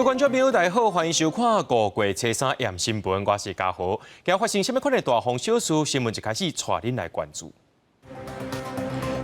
各位觀眾朋友，大家好，歡迎收看《五月初三夜新聞》，我是嘉豪。今日發生啥物款的大風小事，新聞一開始帶恁來關注。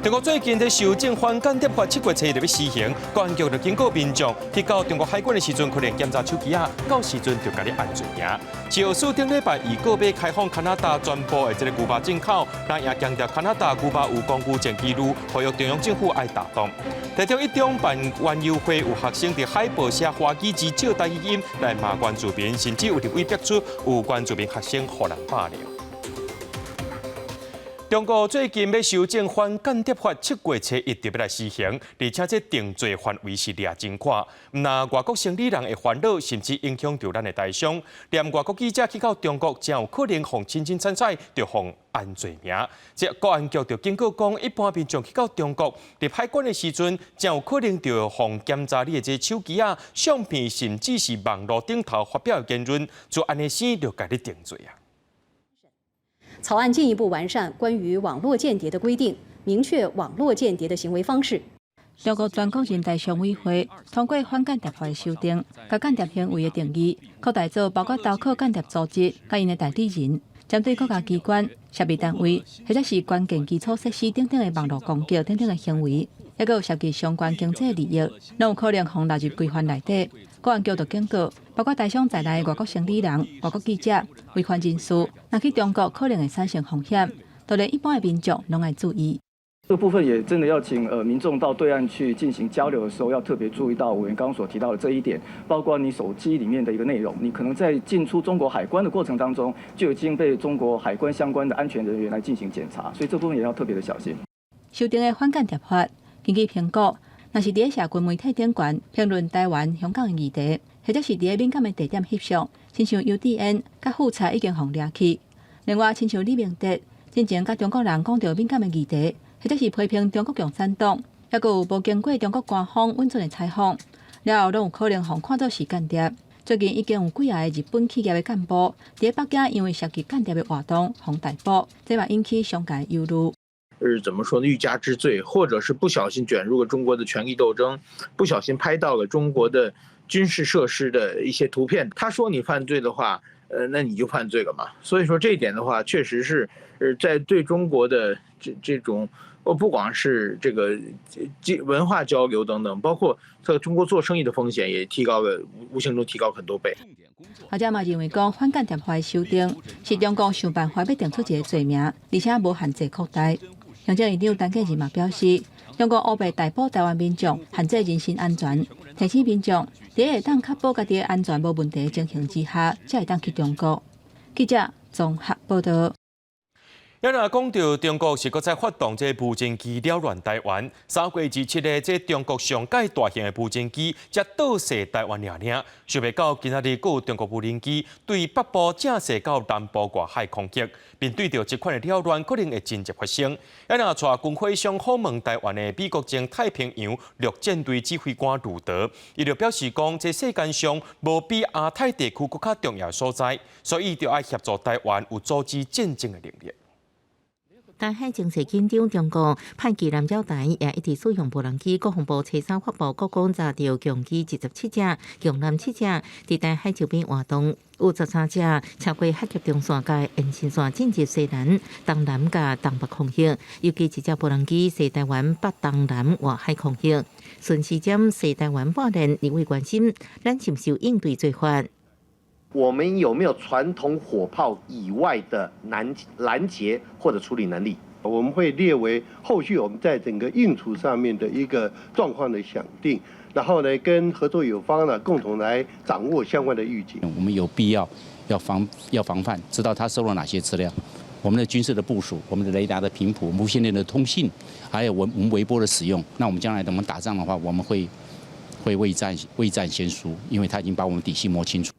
中國最近在修正反間諜法，7月初一就欲施行，公安局就警告民眾，去到中國海關的時陣，可能檢查手機仔，到時陣就共你按罪名。氣候署頂禮拜預告欲開放加拿大全部的這個牛肉進口，但也強調加拿大牛肉有狂牛症記錄，呼籲中央政府愛打動。台中一中辦園遊會有學生佇海報寫華語字借台語音來罵原住民，甚至有立委逼出有原住民學生予人霸凌。中國最近欲修正反間諜法，7月初一就欲來施行，而且這定罪範圍是掠真寬，毋但外國生理人會煩惱，甚至影響著咱的台商。連外國記者去到中國，真有可能予清清楚楚就予按罪名。這國安局就警告講，一般民眾去到中國入海關的時陣，真有可能就予檢查你的這手機仔、相片，甚至是網路頂頭發表的言論，就按呢生就共你定罪啊！草案進一步完善關於網絡間諜的規定，明確網絡間諜的行為方式。中國全國人大常委會通過反間諜法的修訂，共間諜行為的定義擴大做包括投靠間諜組織佮𪜶的代理人，針對國家機關、涉密單位或者是關鍵基礎設施等等的網路攻擊等等的行為，抑閣有涉及相關經濟利益，攏有可能予納入規範內底。國安局就警告，包括台商在內的外國生理人、外國記者、維權人士，若去中國可能會產生風險，就連一般的民眾攏愛注意。這個部分也真的要請民眾到對岸去進行交流的時候，要特別注意到委員剛剛所提到的這一點，包括你手機裡面的一個內容，你可能在進出中國海關的過程當中，就已經被中國海關相關的安全人員來進行檢查，所以這部分也要特別的小心。修訂的反間諜法，根據評估，若是佇咧社群媒體頂懸評論台灣、香港的議題，或者是佇咧敏感的地點翕相，親像游智恩佮富察已經予掠去。另外，親像李明哲進前佮中國人講著敏感的議題，或者是批評中國共產黨，抑閣有無經過中國官方允准的採訪，了後攏有可能予看做是間諜。最近已經有幾个日本企業的幹部佇咧北京因為涉及間諜的活動，予逮捕，這嘛引起商界憂慮。是怎麼說呢？欲加之罪，或者是不小心捲入了中國的權力鬥爭，不小心拍到了中國的軍事設施的一些圖片。他說你犯罪的話，那你就犯罪了嘛。所以說這一點的話，確實是，在對中國的這種，不光是這個文化交流等等，包括在中國做生意的風險也提高了，無形中提高很多倍。學者嘛認為講，反間諜法修訂是中國想辦法欲定出一个罪名，而且無限制擴大。行政院長陳建仁嘛表示，中國烏白逮捕台灣民眾，限制人身安全，提醒民眾佇會當確保家己的安全無問題的情形之下，才會當去中國。記者綜合報道。咱若講著中國是閣再發動這無人機擾亂台灣，3月27日，這中國上蓋大型的無人機才倒射台灣爾爾，想袂到今仔日閣有中國無人機對北部正射到南部外海空域，面對著這款的擾亂，可能會真濟發生。咱若帶軍火商訪問台灣的美國前太平洋陸戰隊指揮官呂德，伊就表示講，這世間上無比亞太地區閣較重要所在，所以就愛協助台灣有阻止戰爭的能力。台海情勢緊張，中國派機艦繞台，也一直使用無人機。國防部初三發布，國軍查著共機27隻，共艦7隻，佇台海周邊活動有13隻，超過海峽中線佮延伸線進入西南、東南佮東北空域，尤其一隻無人機射台灣北東南外海空域。順時針射台灣半年，立委關心，咱是毋是有應對做法？我們有沒有傳統火炮以外的攔截或者處理能力？我們會列為後續我們在整個應處上面的一個狀況的想定，然後呢，跟合作友方呢共同來掌握相關的預警。我們有必要要防範，知道他收了哪些資料，我們的軍事的部署，我們的雷達的頻譜、無線電的通信，還有我們微波的使用。那我們將來等我們打仗的話，我們會未戰先輸，因為他已經把我們底細摸清楚。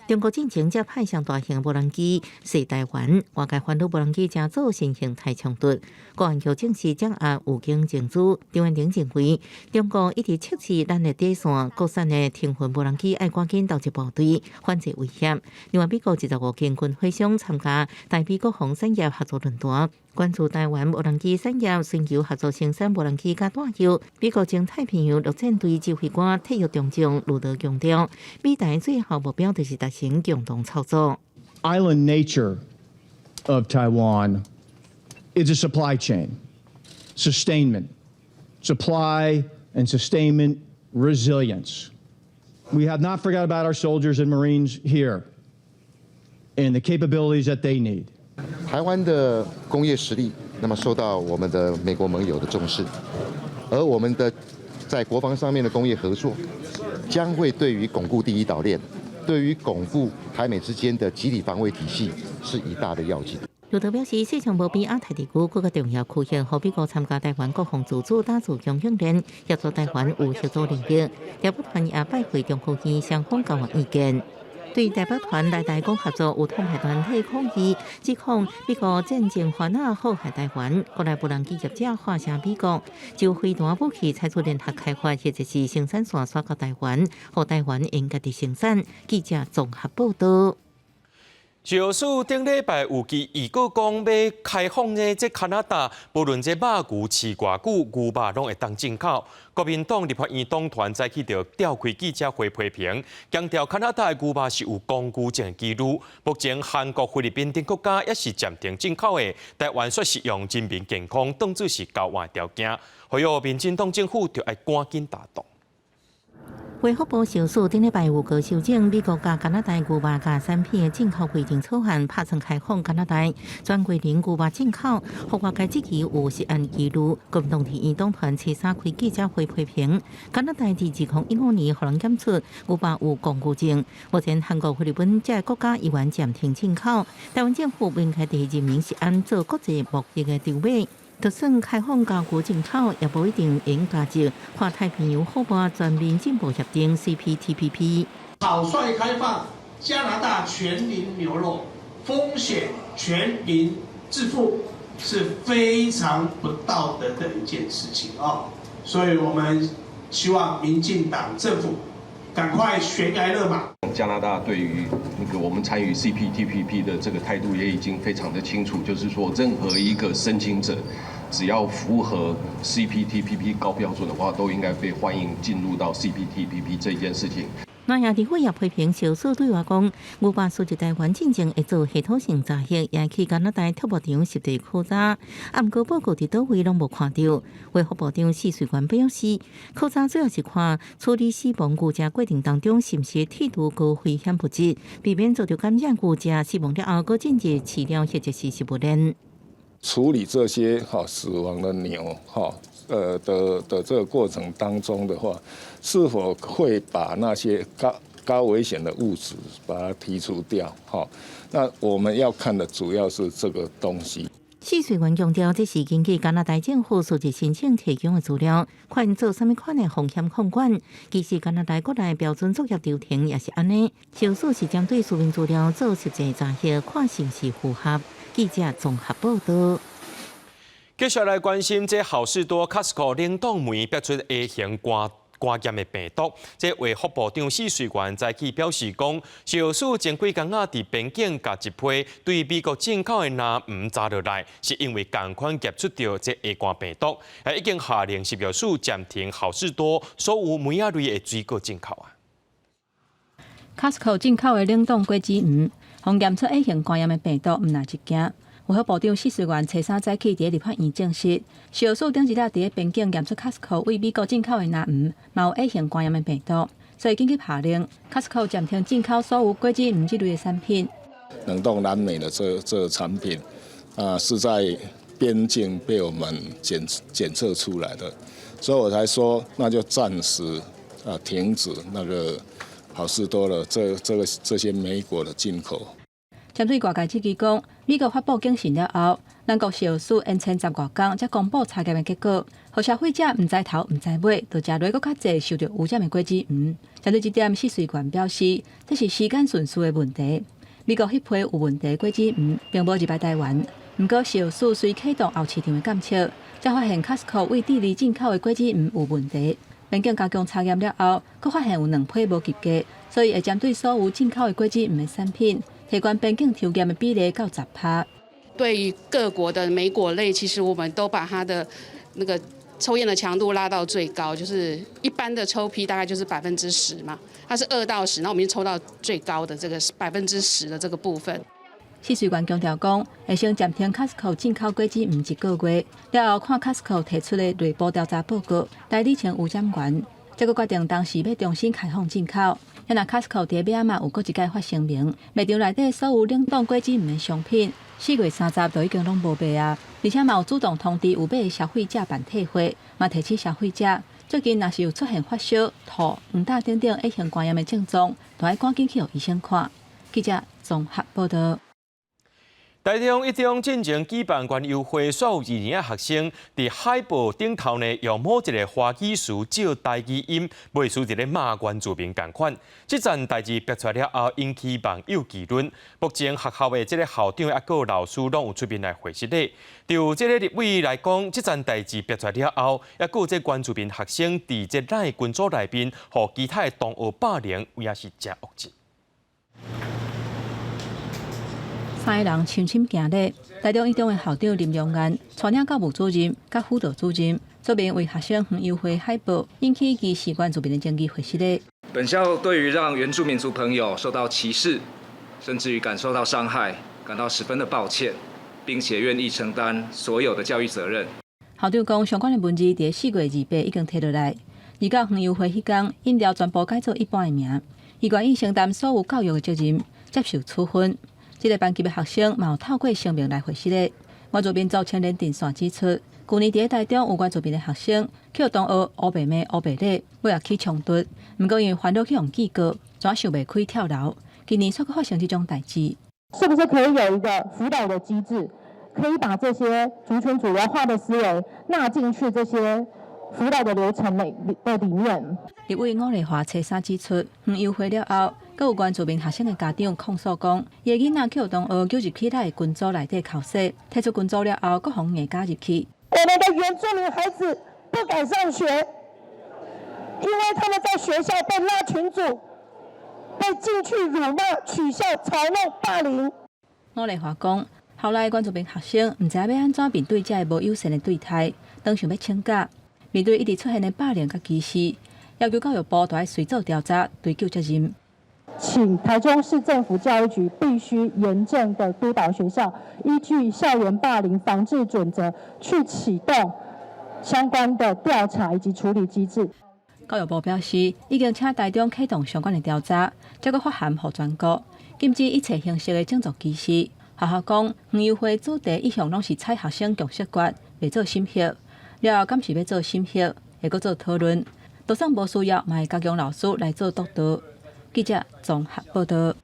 中國進前才派上大型無人機射台灣，外界煩惱無人機正造成形態衝突。國安局證實掌握預警情資，張元鼎認為，中國一直測試咱的底線，國產的騰雲無人機愛趕緊投入部隊，反制威脅。另外，美國25間軍火商參加台美國防產業合作論壇，關注台灣無人機產業，尋求合作生產無人機佮彈藥。美國前太平洋陸戰隊指揮官退役中將盧德強調，美台最後目標就是達成共同操作。 Island nature of Taiwan is a supply chain, sustainment, supply and sustainment resilience. We have not forgot about our soldiers and Marines here and the capabilities that they need. 台灣的工業實力，那麼受到我們的美國盟友的重視，而我們的在國防上面的工業合作，將會對於鞏固第一島鏈，對於鞏固台美之間的集體防衛體系是一大的要緊。盧德表示，世上無比亞太地區閣較重要區域，予美國參加台灣國防自主打造強訓練，協助台灣有合作能力。代表團也拜會中科院，雙方交換意見。對代表團來台講合作，有統派團體抗議，指控美國戰爭煩惱禍害台灣，國內無人機業者發聲美國就飛彈武器採取聯合開發，或者是生產線徙到台灣，予台灣應家己生產。記者綜合報道。食藥署頂禮拜有記預告講，欲開放呢，這加拿大無論這肉牛、飼偌久，牛肉攏會當進口。國民黨立法院黨團早起就召開記者會批評，強調加拿大的牛肉是有公牛症的疑慮。目前韓國、菲律賓等國家也是暫停進口的，台灣煞是用人民健康當作是交換條件，呼籲民進黨政府著愛趕緊行動。衛福部食藥署頂禮拜預告修正美國佮加拿大牛肉佮產品的進口規定草案，拍算開放加拿大全規定牛肉進口，予外界質疑有食安疑慮。國民黨立院黨團初三開記者會批評，加拿大佇2015年予人檢出牛肉有狂牛症，目前韓國、菲律賓這個國家猶原暫停進口，台灣政府應該佇人民食安做國際貿易的籌碼。就算開放加牛進口，也無一定會加入跨太平洋夥伴全面進步協定（CPTPP）。草率開放加拿大全齡牛肉，風險全民自負，是非常不道德的一件事情啊！所以我們希望民進黨政府趕快懸崖勒馬。加拿大對於那個我們參與 CPTPP 的這個態度也已經非常的清楚，就是說任何一個申請者，只要符合 CPTPP 高標準的話，都應該被歡迎進入到 CPTPP 這件事情。那也立委也批評食藥署對外講，牛肉輸入台灣進前會做系統性查核，也去加拿大畜牧場實地考察，啊，毋過報告佇佗位攏無看著。衛福部長試穗源表示，考察主要是看處理死亡牛隻過程當中是毋是剔除高危險物質，避免遭著感染牛隻死亡了後，閣進入飼料或者是食物鏈。處理這些哈死亡的牛哈的這個過程當中的話，是否會把那些高危險的物質把它剔除掉？哈，那我們要看的主要是這個東西。試穗源強調，這是根據加拿大政府書面申請提供的資料，看做啥物款的風險控管。其實加拿大國內標準作業流程也是按呢，食藥署是針對書面資料做實際查核，看是毋是符合。記者綜合報道。繼續來關心這好市多 Costco 冷凍莓爆出 A 型肝炎的病毒，這衛福部長試穗源早起表示講，食藥署前幾工仔佇邊境共一批對美國進口的藍莓查落來，是因為仝款檢出著這 A 肝病毒，已經下令食藥署暫停好市多所有莓仔類的水果進口啊。 Costco 進口的冷凍果子黃，予驗出 A 型肝炎的病毒，毋但一件。衛福部長試穗源初三早起佇立法院證實，食藥署頂一日佇咧邊境驗出 Costco 對美國進口的藍莓，嘛有 A 型肝炎的病毒，所以緊急下令 Costco 暫停進口所有果子黃這類的產品。冷凍藍莓的這產品啊，是在邊境被我們檢測出來的，所以我才說那就暫時啊停止那個好市多了這些莓果的進口。針對外界質疑講，美國發布警訊了後，咱國食藥署延千十外工才公布查驗的結果，予消費者毋知頭毋知尾，就食落閣較濟受著污染的果子黃。針對這點，試穗源表示，這是時間順序的問題。美國彼批有問題果子黃並無入來台灣，毋過食藥署隨啟動後市場的檢測，才發現 Costco 對智利進口的果子黃有問題。邊境加強查驗了後，閣發現有兩批無及格，所以會針對所有進口的果子黃的產品，提懸邊境抽驗的比例到10%。對於各國的莓果類，其實我們都把它的那個抽驗的強度拉到最高，就是一般的抽批大概就是10%嘛，它是2到10，那我們就抽到最高的這個10%的這個部分。試水員強調講，會先暫停 Costco 進口果子毋一個月，了後看 Costco 提出的內部調查報告來理清污染源，才閣決定當時欲重新開放進口。啊若 Costco 佇尾仔嘛有閣一擺發聲明，賣場內底所有冷凍果子毋的商品，4月30就已經攏無賣啊！而且嘛有主動通知有買的消費者辦退貨，嘛提醒消費者最近若是有出現發燒、吐、黃疸等等乙型肝炎的症狀，都愛趕緊去予醫生看。記者綜合報道。台中一中進前舉辦園遊會，煞有二年級學生佇海報頂頭呢，用某一个華語詞借台語音，袂輸佇咧罵原住民仝款。這件代誌爆出來了後，引起網友議論。目前學校的這个校長抑閣老師攏有出面來回釋咧。就這个立委來講，這件代誌爆出來了後，抑閣有這原住民學生佇這 LINE 群組內面，予其他的同學霸凌，有影是誠惡質。三个人深深行禮，台中一中的校長林良安帶領教務主任佮輔導主任，出面為學生園遊會海報引起歧視原住民的爭議回釋咧。本校對於讓原住民族朋友受到歧視，甚至於感受到傷害，感到十分的抱歉，並且願意承擔所有的教育責任。校長講，相關的文字佇4月28已經提落來，而到園遊會彼工，飲料全部改做一般的名，伊願意承擔所有教育的責任，接受處分。這个班級的學生嘛有透過聲明來回釋咧。原住民族青年陣線指出，舊年佇台中有原住民的學生去同學烏白罵烏白咧，尾仔起衝突，毋過因為煩惱去予警告，怎想袂開跳樓。今年煞閣發生這種代誌，是不是可以有一個輔導的機制，可以把這些族群主流化的思維納進去這些輔導的流程內的裡面？立委伍麗華初三指出，園遊會了後，閣有原住民學生的家長控訴講，伊的囡仔去予同學揪入去咱的群組內底剾洗，退出群組了後，閣予硬加入去。我們的原住民孩子不敢上學，因為他們在學校被拉群組，被進去辱罵、取笑、嘲弄、霸凌。伍麗華講，後來原住民學生毋知欲按怎面對這个無友善的對待，當想欲請假，面對一直出現的霸凌佮歧視，要求教育部都愛隨做調查，追究責任。請台中市政府教育局必須嚴正的督導學校，依據校園霸凌防治準則去啟動相關的調查以及處理機制。教育部表示，已經請台中啟動相關的調查，才閣發函予全國，禁止一切形式的種族歧視。學校講，園遊會主題一向攏是採學生共識決，袂做審核。了後敢是欲做審核，會閣做討論，就算無需要，嘛會加強老師來做督導。記者綜合報道。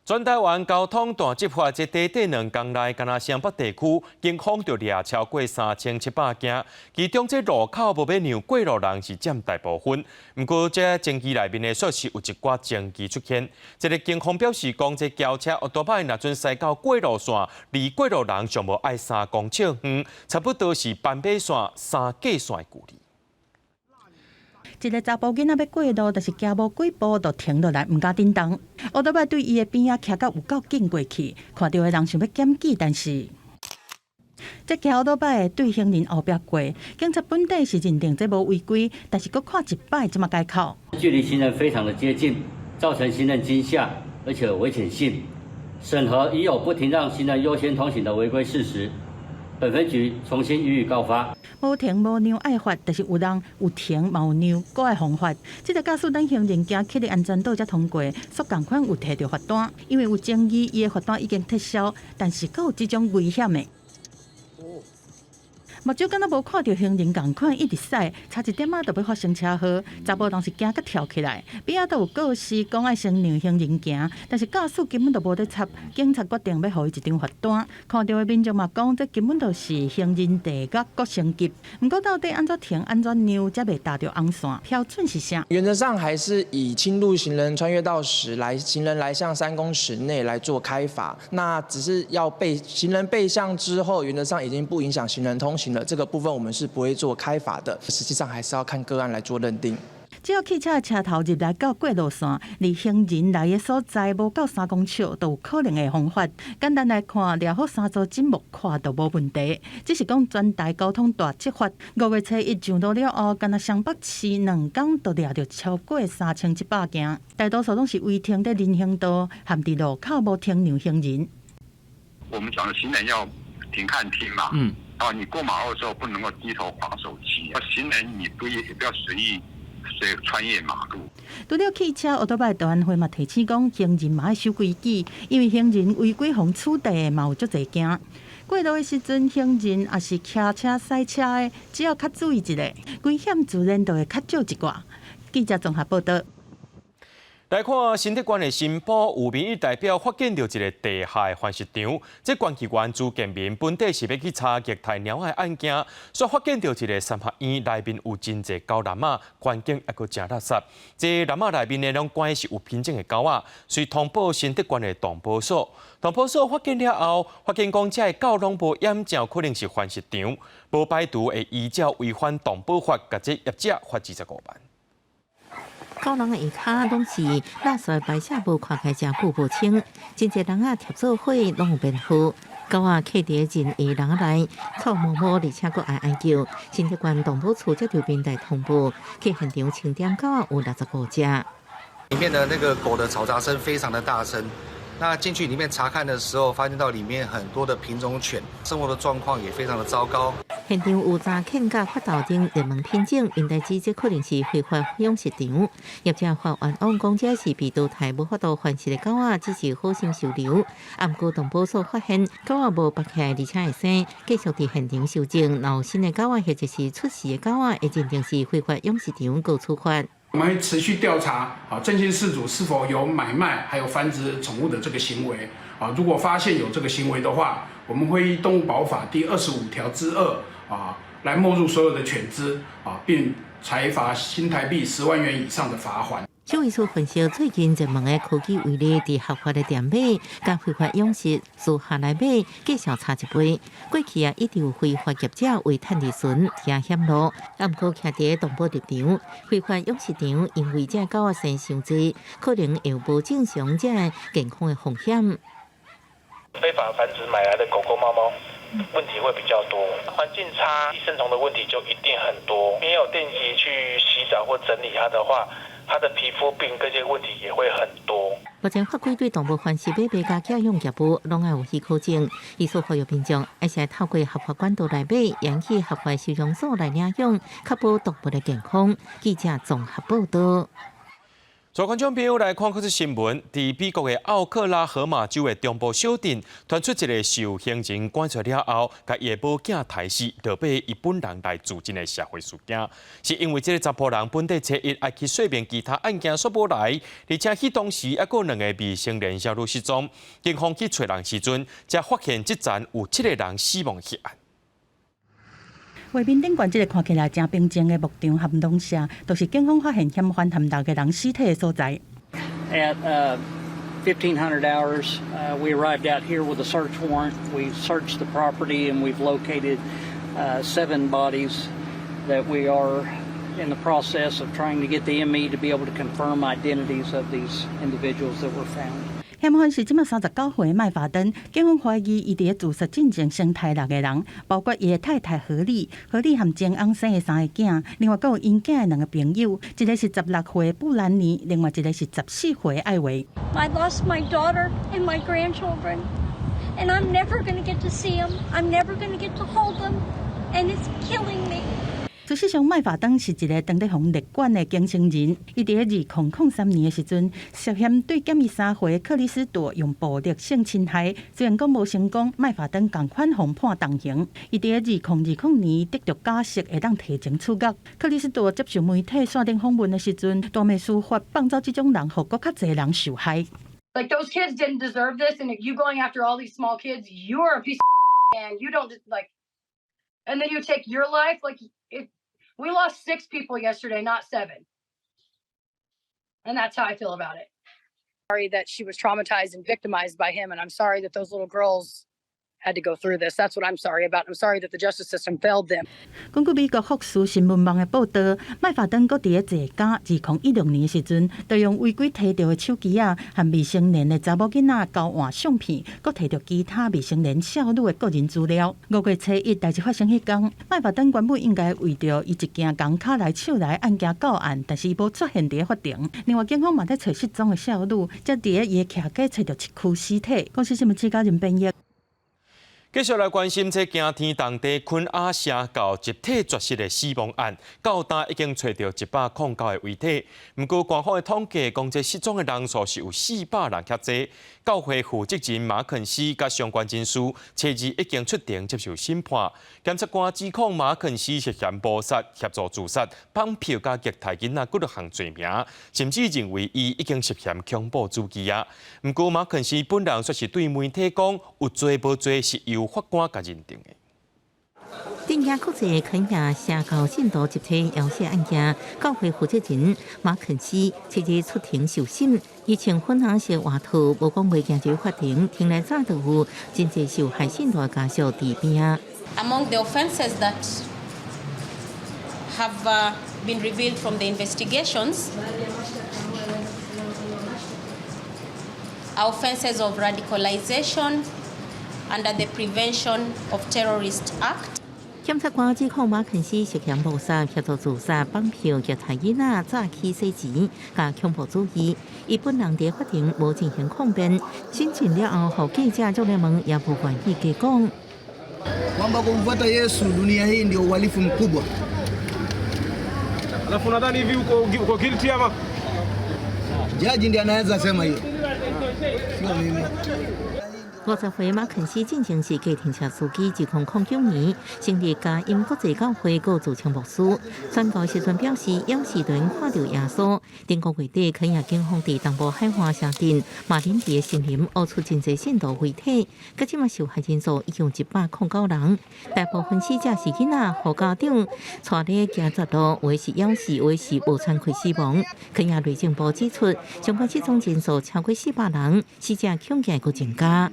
全台灣交通大執法，這短短2工內，干焦雙北地區警方就掠超過3700件，其中這路口無欲讓過路人是佔大部分。毋過這爭議內面的煞是有一寡爭議出現。這个警方表示講，這轎車歐多擺若陣駛到過路線，離過路人上無愛3公尺遠，差不多是斑馬線三界線的距離。一个查埔囡仔欲過路，但是行無幾步就停落來，毋敢振動。歐多擺對伊的邊仔騎甲有夠近過去，看著的人想欲檢舉，但是這騎歐多擺對行人後壁過，警察本底是認定這無違規，但是閣看一擺這麼改口。距離行人非常的接近，造成行人驚嚇，而且有危險性。審核已有不停讓行人優先通行的違規事實。本分局重新予以告發。無停無讓愛罰，但是有人有停嘛有讓，閣愛予罰。這个駕駛等行人行起佇安全島才通過，煞仝款有提著罰單，因為有爭議，伊的罰單已經撤銷，但是閣有這種危險的。目睭敢若無看著行人仝款一直駛，差一點仔就欲發生車禍，查埔人是驚甲跳起來，邊仔都有告示講愛先讓行人行，但是駕駛根本就無咧插，警察決定欲予伊一張罰單。看著的民眾嘛講，這根本就是行人地獄閣升級。毋過到底按怎停、按怎讓，才袂踏著紅線？標準是啥？原則上還是以侵入行人穿越道時來行人來向3公尺內來做開罰。那只是要背行人背向之後，原則上已經不影響行人通行了。這個部分我們是不會做開罰的，實際上還是要看個案來做認定。只要汽車的車頭入來到過路線，離行人來的所在無夠3公尺，都有可能會予罰。簡單來看，掠好三組枕木看都無問題。只是講全台交通大執法，5月初一上路了後，干焦雙北市2工就掠著超過3700件，大多數攏是違停佇人行道，和佇路口無停讓行人。我們講的行人要停看聽嘛，啊，你過馬路的時候不能夠低頭滑手機，行人你不也不要隨意隨穿越馬路。除了汽車，歐多擺道安會嘛提醒講，行人嘛愛守規矩，因為行人違規予處罰嘛有足濟件。過路的時陣，行人抑是騎車、駛車的，只要較注意一下，危險自然就會較少一寡。記者綜合報道。來看新竹縣的新埔有民意代表發現著一个地下的繁殖場，這關係員朱建民本底是欲去查虐待貓仔的案件，煞發現著一个三合院內面有真濟狗籠仔，環境猶閣誠垃圾。這籠仔內面呢，攏關是有品種的狗仔，遂通報新竹縣的動保所。動保所發現了後，發現講這个狗攏無掩，誠有可能是繁殖場，無排除會依照違反動保法，共這業者罰25萬。狗籠的下跤攏是垃圾排泄物，看起來誠久無清，真濟籠仔貼做伙攏有編號。狗仔囥佇真濟籠仔內，臭毛毛，而且閣哀哀叫。新竹縣動保處接著民代通報，去現場清點狗仔有65隻。裡面的那個狗的嘈雜聲非常的大聲。那進去裡面查看的時候，發現到裡面很多的品種犬，生活的狀況也非常的糟糕。現場有查犬佮法鬥陣熱門品種，因代指這可能是非法養殖場。業者發冤枉講，這是被淘汰無法度繁殖的狗仔，只是好心收留。毋過動保所發現狗仔無縛起來，而且會生，繼續佇現場收證。若有新的狗仔或者是出世的狗仔，會認定是非法養殖場，閣處罰。我們會持續調查啊，鄭姓飼主是否有買賣還有繁殖寵物的這個行為啊。如果發現有這個行為的話，我們會依動物保護法第25條之2啊，來沒入所有的犬隻啊，並裁罰新台幣10萬元以上的罰鍰。獸醫師分析，最近熱門的科技威力，佇合法的店買，佮非法養殖私下來買，價數差一倍。過去啊，一直有非法業者為趁利潤，行險路。啊，毋過徛佇動保立場，非法養殖場因為這狗仔生傷濟，可能會有無正常這健康的風險。非法繁殖買來的狗狗、貓貓，問題會比較多，環境差，寄生蟲的問題就一定很多。沒有定期去洗澡或整理它的話，它的皮膚病這些問題也會很多。目前法規對動物繁殖買賣佮寄養業務攏愛有許可證，伊所呼籲民眾，還是愛透過合法管道來買，用去合法收容所來領養，確保動物的健康。記者綜合報道。所觀眾朋友來看，這則新聞，佇美國的奧克拉荷馬州的中部小鎮，傳出一个受行人趕出了後，共伊的某囝刣死，落尾伊本人來自盡的社會事件，是因為這个查埔人本底初一愛去說明其他案件，煞無來，而且彼當時猶閣有兩个未成年少女失蹤，警方去揣人時陣，才發現這層有七个人死亡懸案。畫面頂懸這个看起來誠平靜的牧場和農舍，就是警方發現嫌犯和六个人屍體的所在。 At 1500 hours, we arrived out here with a search warrant. We searched the property and we've located seven bodies that we are in the process of trying to get the ME to be able to confirm identities of these individuals that were found. 嫌犯是這馬39歲的麥法登，警方懷疑伊佇咧自殺進前先刣六个人，包括伊的太太何麗，何麗和前翁生的三个囝，另外閣有𪜶囝的兩个朋友，一个是16歲的布蘭妮，另外一个是14歲的艾維。 I lost my daughter and my grandchildren, and I'm never going to get to see them. I'm never going to get to hold them, and it's killing me. 事實上，麥法登是一个當咧予列管的更生人。伊佇咧2003年的時陣，涉嫌對減伊3歲的克里斯朵用暴力性侵害，雖然講無成功，麥法登仝款予判重刑。伊佇咧2020年得著假釋，會當提前出獄。克里斯朵接受媒體線頂訪問的時陣，大罵司法放走這種人，予閣較濟人受害。 Like those kids didn't deserve this, and if you going after all these small kids, you're a piece of and you don't like. And then you take your life, like it. We lost six people yesterday, not seven. And that's how I feel about it. Sorry that she was traumatized and victimized by him, and I'm sorry that those little girls had to go through this. That's what I'm sorry about. I'm sorry that the justice system failed them. 根據美國福斯新聞網的報導，麥法登閣佇咧坐監2016年的時陣，就用違規提著的手機仔和未成年的查某囡仔交換相片，閣提著其他未成年少女的個人資料。5月初一，代誌發生彼工，麥法登原本應該為著伊一件共跤來手來案件告案，但是伊無出現佇咧法庭。另外，警方嘛佇揣失蹤的少女，才佇咧伊的徛家揣著一具屍體。公視新聞記者任編譯。繼續來關心這驚天動地肯亞邪教集體絕食的死亡案，到今已經揣著109個遺體。毋過官方的統計講，這失蹤的人數是有400人較濟。教會負責人馬肯斯佮相關人士，初二已經出庭接受審判。檢察官指控馬肯斯涉嫌謀殺、協助自殺、綁票佮虐待囡仔幾多項罪名，甚至認為伊已經涉嫌恐怖主義啊。毋過馬肯斯本人卻是對媒體講，有罪無罪是由法官共認定的。鎮驚國際肯亞邪教信徒集體枵死案件，教會負責人馬肯斯初日出庭受審，伊穿粉紅色外套，無講話行入法庭，庭內早就有真濟受害信徒的家屬佇邊仔。 Among the offenses that have been revealed from the investigations are offenses of radicalization under the Prevention of Terrorist Act. 檢察官指控馬肯斯涉嫌謀殺、協助自殺、綁票、虐待囡仔、詐欺洗錢、佮恐怖主義。伊本人佇法庭無進行抗辯，審訊了後，予記者做咧問，也無願意加講。 Kwamba kumfuata Yesu dunia hii ndio uhalifu mkubwa. Alafu nadhani hivi uko uko guilty ama? Jaji ndiye anaweza sema hiyo, sio mimi. 50歲馬肯斯進前是計程車司機，2009年成立佳音國際教會，閣自稱牧師。宣告時陣表示，枵死陣看著耶穌。頂個月底，肯亞警方佇東部海岸城鎮馬林迪的森林挖出真濟信徒遺體，佮這馬受害人數已經109人，大部分死者是囡仔，予家長帶咧行絕路，有的是枵死，有的是無喘氣死亡。肯亞內政部指出，相關失蹤人數超過400人，死者恐驚閣增加。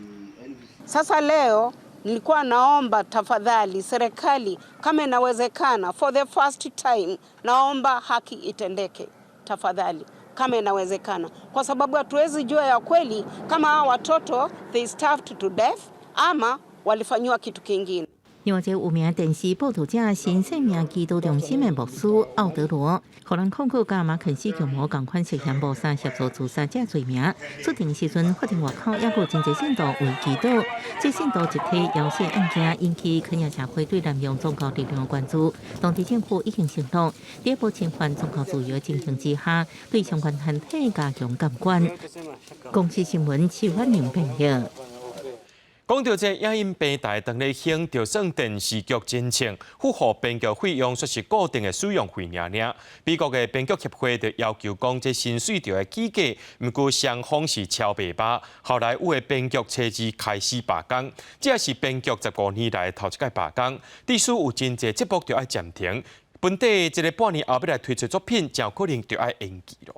Sasa leo nilikuwa naomba tafadhali serikali kama inawezekana, for the first time, naomba haki itendeke tafadhali, kama inawezekana, kwa sababu hatuwezi jua ya kweli kama hawa watoto they starved to death ama walifanyiwa kitu kingine. 另外，這個有名電視報導者新生命基督中心的牧師奧德羅，予人控告佮馬肯斯共謀仝款涉嫌謀殺、協助自殺這罪名。出庭時陣，法庭外口猶閣真濟信徒為祈禱。這信徒集體枵死案件引起肯亞社會對濫用宗教力量的關注。當地政府已經承諾，佇無侵犯宗教自由的情形之下，對相關團體加強監管。公視新聞徐婉寧編譯。講到這影音平台當咧興，就算電視劇真唱，符合編劇費用，煞是固定的使用費爾爾。美國的編劇協會就要求講，這薪水著愛起價，毋過雙方是超袂罷。後來有的編劇初二開始罷工，這也是編劇15年來頭一擺罷工。致使有真濟節目著愛暫停，本底這个半年後欲來推出作品，真有可能著愛延期囉。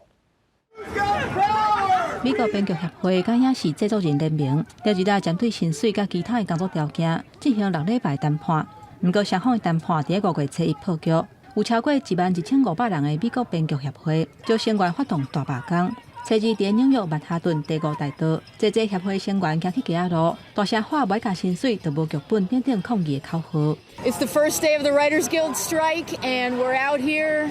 美國編劇協會佮影視製作人聯盟，禮二針對薪水佮其他的工作條件進行6禮拜談判。毋過雙方的談判佇5月初一破局，有超過12,500人的美國編劇協會，就成員發動大罷工。初二佇紐約曼哈頓第五大道，濟濟協會成員行去街仔路，大聲喊無愛加薪水，就無劇本等等抗議的口號。 It's the first day of the Writers Guild strike, and we're out here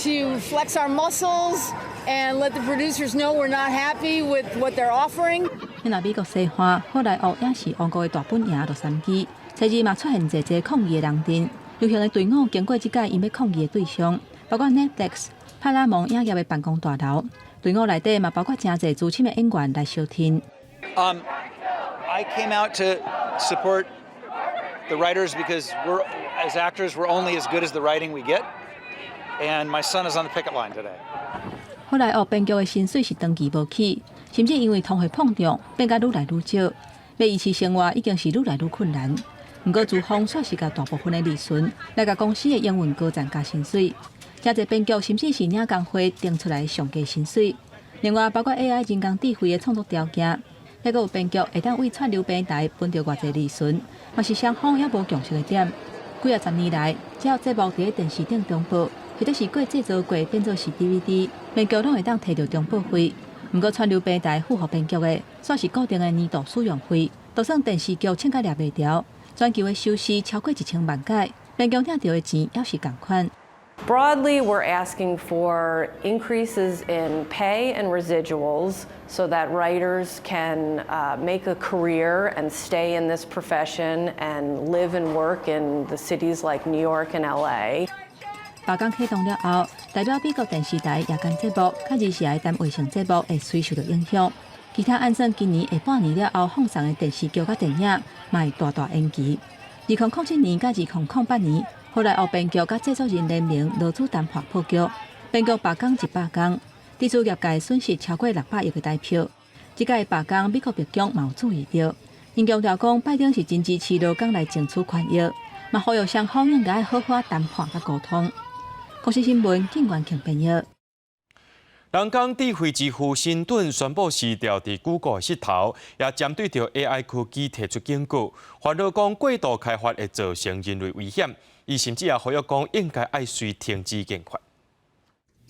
to flex our muscles and let the producers know we're not happy with what they're offering. 那美國西岸好萊塢影視王國的大本營洛杉磯，初二嘛出現濟濟抗議的人陣，遊行的隊伍經過這屆𪜶欲抗議的對象，包括 Netflix、派拉蒙影業的辦公大樓。隊伍內底嘛包括誠濟資深的演員來相挺。 I came out to support the writers because we're, as actors, we're only as good as the writing we get. And my son is on the picket line today. 好萊塢編劇的薪水是長期無起，甚至因為通貨膨脹變甲愈來愈少，欲維持生活已經是愈來愈困難。毋過資方煞是共大部分的利潤來共公司的營運高層加薪水，誠濟編劇甚至是領工會定出來上低薪水。另外，包括 AI 人工智慧的創作條件，猶閣有編劇會當為串流平台分著偌濟利潤，嘛是雙方猶無共識的點。幾仔十年來，只要節目佇咧電視頂重播，或者是過製作過變做是 DVD，編劇攏會當提著重播費。毋過串流平台付予編劇的，煞是固定的年度使用費，就算電視劇唱甲掠袂牢，全球的收視超過1000萬改，編劇領著的錢猶是仝款。 Broadly, we're asking for increases in pay and residuals so that writers can make a career and stay in this profession and live and work in the cities like New York and LA. 罷工啟動了後，代表美國電視台夜間節目、佮二時的單衛星節目會隨受著影響。其他按算今年下半年了後放送的電視劇佮電影，嘛會大大延期。2007年佮2008年，好萊塢編劇佮製作人聯盟勞資談判破局，編劇罷工100工，致使業界損失超過600億的台票。這擺罷工，美國白宮嘛有注意著，𪜶強調講，拜登是真支持勞工來爭取權益，嘛呼籲雙方應該好好談判佮溝通。公視新聞，警員強編譯。人工智慧之父辛頓宣布辭掉佇 Google 的膝頭，也針對著 AI 科技提出警告，煩惱講過度開發會造成人類危險。伊甚至也呼籲講應該愛隨停止研發。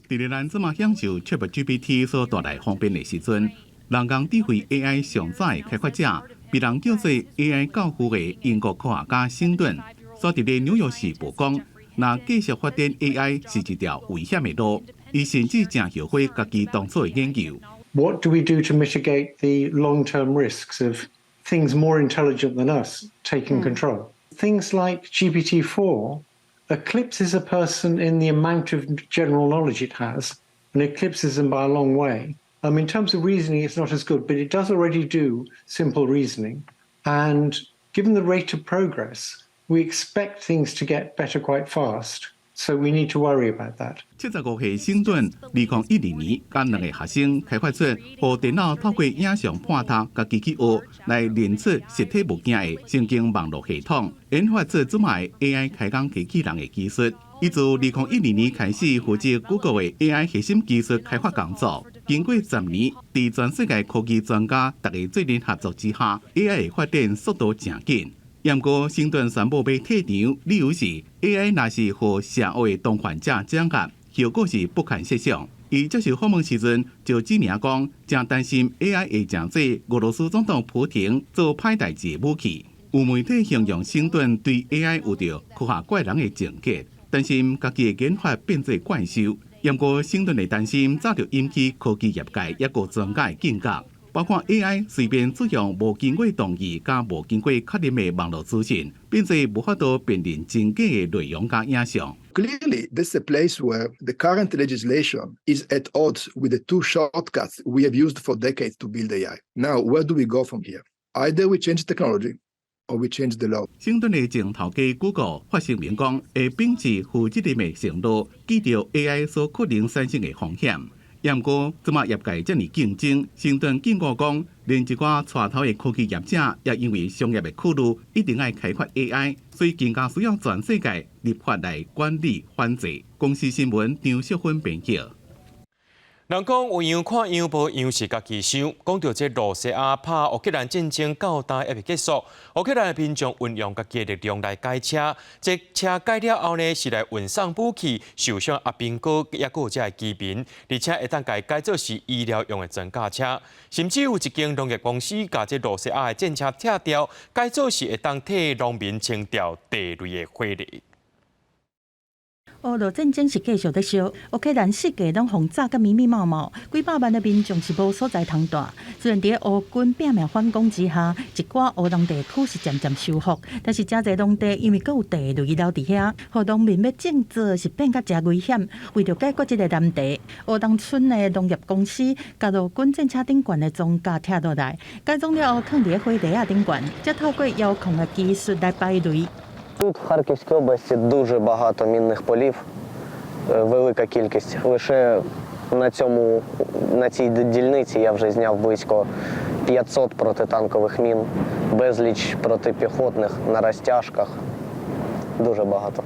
佇咧咱這馬享受 ChatGPT 所帶來方便的時陣，人工智慧 AI 上早的開發者，被人叫做 AI 教父的英國科學家辛頓，煞佇咧紐約時報講，若繼續發展 AI 是一條危險的路。伊甚至誠後悔家己當初的研究。 What do we do to mitigate the long-term risks of things more intelligent than us taking control? Things like GPT-4 eclipses a person in the amount of general knowledge it has, and eclipses them by a long way. In terms of reasoning, it's not as good, but it does already do simple reasoning. And given the rate of progress, we expect things to get better quite fast. So we need to worry about that. 75歲辛頓，2012年，佮兩个學生開發出，予電腦透過影像判讀，家己去學來認出實體物件的神經網絡系統，研發出這擺 AI 開講機器人的技術。伊自2012年開始負責 Google 的 AI 核心技術開發工作，經過10年，佇全世界科技專家逐家做陣合作之下，AI 的發展速度誠緊。毋過，辛頓宣布欲退場，理由是 AI 若是予邪惡的當權者掌握，後果是不堪設想。伊接受訪問時陣就指名講，誠擔心 AI 會成做俄羅斯總統普廷做歹代誌的武器。有媒體形容辛頓對 AI 有著科學怪人的情結，擔心家己的研發變做怪獸。毋過，辛頓的擔心早就引起科技業界抑閣專家的警覺。包括 AI 隨便使用無經過同意佮無經過確認的網路資訊，變做無法度辨認真假的內容佮影像。 Clearly, this is a place where the current legislation is at odds with the two shortcuts we have used for decades to build AI. Now, where do we go from here? Either we change technology or we change the law. 辛頓的前頭家 Google 發聲明講，會秉持負責任的承諾，記著 AI 所可能產生的風險。毋過，這馬業界遮爾競爭，辛頓警告講，連一寡帶頭的科技業者，也因為商業的考慮，一定愛開發 AI，所以更加需要全世界立法來管理反制。公視新聞張淑芬編輯。人講有樣看樣，無樣是家己想。講著這露西亞拍烏克蘭戰爭到今猶未結束，烏克蘭的民眾運用家己的力量來改車，這車改了後呢，是來運送武器、受傷阿兵哥，抑閣有遮的居民，而且會當共改做是醫療用的裝甲車，甚至有一間農業公司共這露西亞的戰車拆掉，改做是會當替農民清掉地雷的火力。烏俄戰爭是繼續咧燒，烏克蘭四界攏予炸甲密密麻麻，幾百萬的民眾是無所在通蹛。雖然佇烏軍拼命反攻之下，一寡烏農地區是漸漸收復，但是誠濟農地因為閣有地雷留佇遐，予農民欲種作是變甲誠危險。為著解決這個難題，烏東村的農業公司共俄軍戰車頂懸的裝甲拆落來，改裝了後囥佇火犁仔頂懸，才透過遙控的技術來排雷。 Тут в Харківській області дуже багато мінних полів, велика кількість. Лише на цій дільниці я вже зняв близько 500 протитанкових мін, безліч протипіхотних на розтяжках. Дуже багато.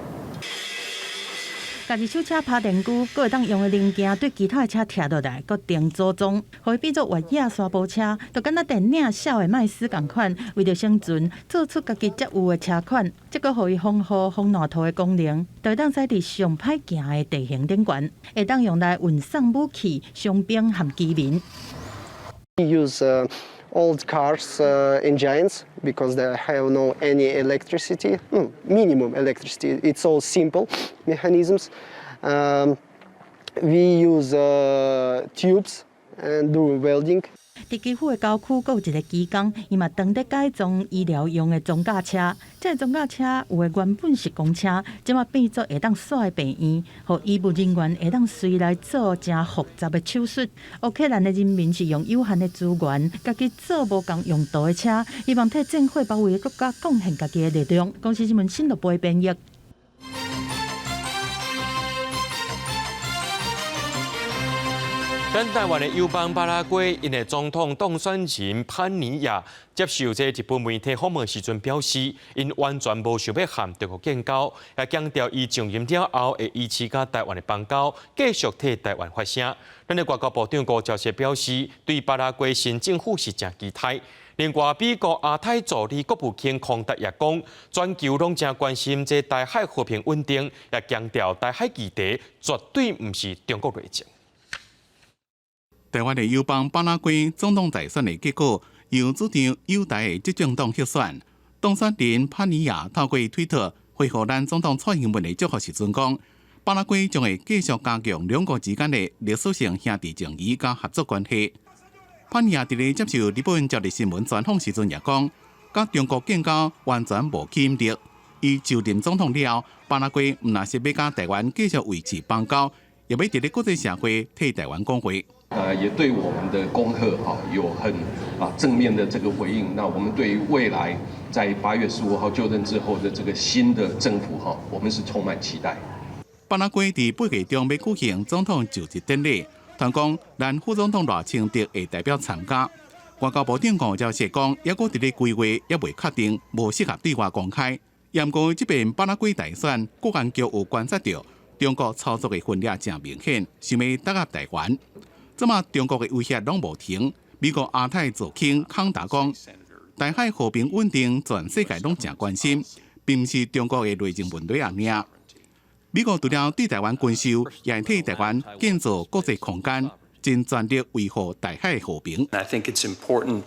家己手車拍電機，閣會當用的零件對其他的車拆落來，閣定組裝，予伊變做越野沙埔車，就敢若電影《痟的麥斯仝款，為著生存，做出家己才有的車款，這閣予伊防雨防爛土的功能，就會當駛佇上歹行的地形頂懸，會當用來運送武器、傷兵和居民。 We use old cars engines because they have no any electricity, minimum electricity. It's all simple mechanisms. We use tubes and do welding. 佇基輔的郊區，閣有一个機工，伊嘛當咧改裝醫療用的裝甲車。這个裝甲車有的原本是公車，這馬變做會當徙的病院，予醫務人員會當隨來做誠複雜的手術。烏克蘭的人民是用有限的資源，家己做無仝用途的車，希望替戰火包圍的國家貢獻家己的力量。公視新聞新樂播編譯。咱台灣的友邦巴拉圭，𪜶的總統當選人潘尼亞接受這日本媒體訪問時陣表示，𪜶完全無想欲和中國建交，也強調伊上任了後會維持佮台灣的邦交，繼續替台灣發聲。咱的外交部長吳釗燮表示，對巴拉圭新政府是誠期待。另外，美國亞太助理國務卿康達也講，全球攏誠關心這台海和平穩定，也強調台海議題絕對毋是中國內政。台灣的友邦巴拉圭總統大選的結果，由主張友台的執政黨獲選。當選人潘尼亞透過推特回覆咱總統蔡英文的祝福時陣講，巴拉圭將會繼續加強兩國之間的歷史性兄弟情誼佮合作關係。潘尼亞佇咧接受日本朝日新聞專訪時陣也講，佮中國建交完全無吸引力。伊就任總統了後，巴拉圭毋但是欲佮台灣繼續維持邦交，也欲佇咧國際社會替台灣講話。也對我們的恭賀哈有很正面的這個回應。那我們對於未來在8月15號就任之後的這個新的政府哈，我們是充滿期待。巴拉圭佇8月中欲舉行總統就職典禮，傳講咱副總統賴清德會代表參加。外交部長吳釗燮講，猶閣佇咧規劃，猶未確定，無適合對外公開。毋過這遍巴拉圭大選，國安局有觀察著中國操作的痕跡誠明顯，想欲打壓台灣。這馬中國的威脅攏無停，美國亞太助卿康達講，台海和平穩定，全世界攏誠關心，並毋是中國的內政問題爾。美國除了對台灣軍售，也會替台灣建造國際空間，盡全力維護台海和平。 I think it's important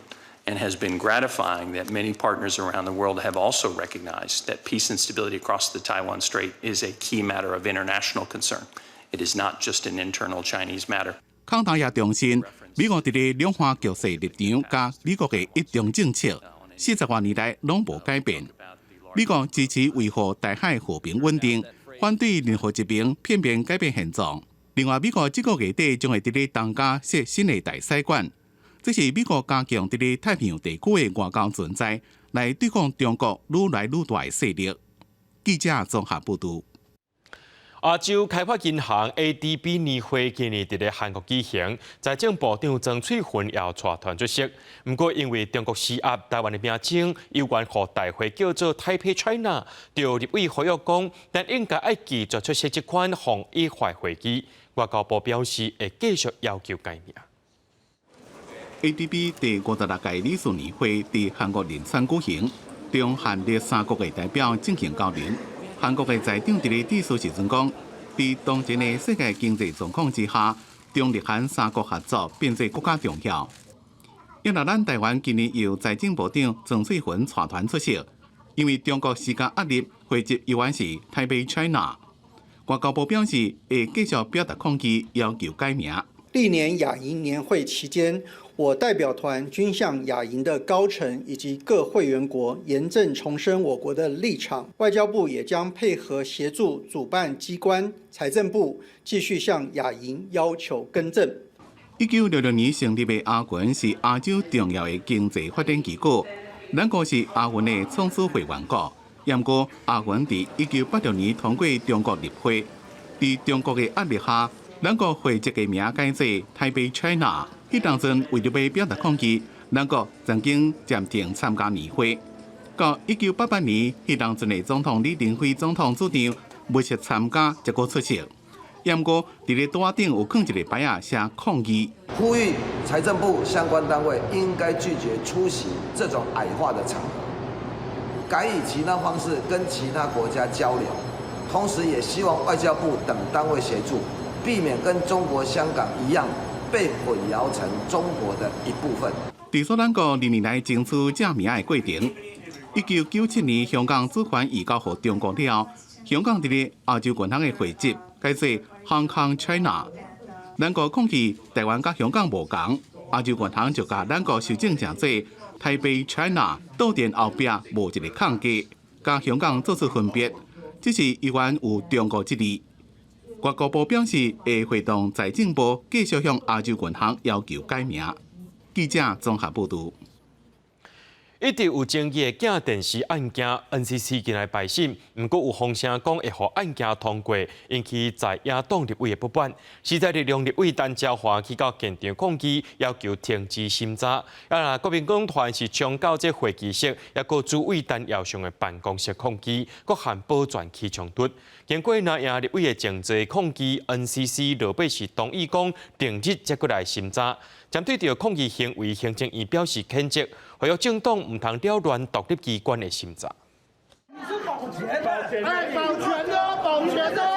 and has been gratifying that many partners around the world have also recognized that peace and stability across the Taiwan Strait is a key matter of international concern. It is not just an internal Chinese matter. 康達也重申，美國佇咧兩岸局勢立場佮美國的一中政策，40多年來攏無改變。美國支持維護台海和平穩定，反對任何一邊片面改變現狀。另外，美國這個月底將會佇咧東加設新的大使館，這是美國加強佇咧太平洋地區的外交存在，來對抗中國愈來愈大的勢力。記者綜合報導。亞洲開發銀行 ADB 年會今年佇咧韓國舉行，財政部長曾翠芬也有帶團出席。毋過因為中國施壓，台灣的名稱猶原予大會叫做 Taipei China。就立委呼籲講，咱應該愛拒絕出席這款防疫化會議。外交部表示會繼續要求改名。 ADB 第56屆理事年會佇韓國仁川舉行，中韓日三國的代表進行交流。韓國的財長佇咧致辭時陣講，佇當前的世界經濟狀況之下，中日韓三國合作變做閣較重要。因為咱台灣今年由財政部長曾翠芬帶團出席，因為中國施加壓力，會籍猶原是 Taipei China。外交部表示會繼續表達抗議，要求改名。歷年亞銀年會期間，我代表團均向亞銀的高層以及各會員國嚴正重申我國的立場。外交部也將配合協助主辦機關財政部繼續向亞銀要求更正。1966年成立的亞銀是亞洲重要的經濟發展機構，咱國是亞銀的創始會員國。毋過亞銀佇1986年通過中國入會，佇中國的壓力下，咱國會籍的名改做 Taipei China。彼當陣為著欲表達抗議，咱國曾經暫停參加年會。到1988年，彼當陣的總統李登輝總統主張密切參加，才閣出席。毋過佇咧桌仔頂有囥一個牌仔寫抗議。呼籲財政部相關單位應該拒絕出席這種矮化的場合，改以其他方式跟其他國家交流，同時也希望外交部等單位協助，避免跟中國香港一樣被混淆成中國的一部分。佇蘇咱國歷年來爭取正名的過程，1997年香港主權移交予中國了後，香港佇咧亞洲銀行的匯集改做 Hong Kong China。咱國抗議台灣佮香港無仝，亞洲銀行就共咱國修正成做 Taipei China，倒電後壁無一個空格，佮香港做出分別，只是猶原有中國一字。外交部表示會會同財政部繼續向亞洲銀行要求改名。記者綜合報導。一直有爭議的鏡電視案件，NCC 近來敗審，毋過有風聲講會予案件通過，引起在野黨立委的不滿。時代力量立委陳昭華去到現場抗議，要求停止審查。啊，國民黨團是衝到這會議室，抑閣主委陳耀祥的辦公室抗議，閣和保全起衝突。經過藍營立委的誠濟抗議，NCC 落尾是同意講定日才閣來審查。針對著抗議行為，行政院表示譴責，呼籲政黨毋通擾亂獨立機關的審查。保全的，保全的，保全的。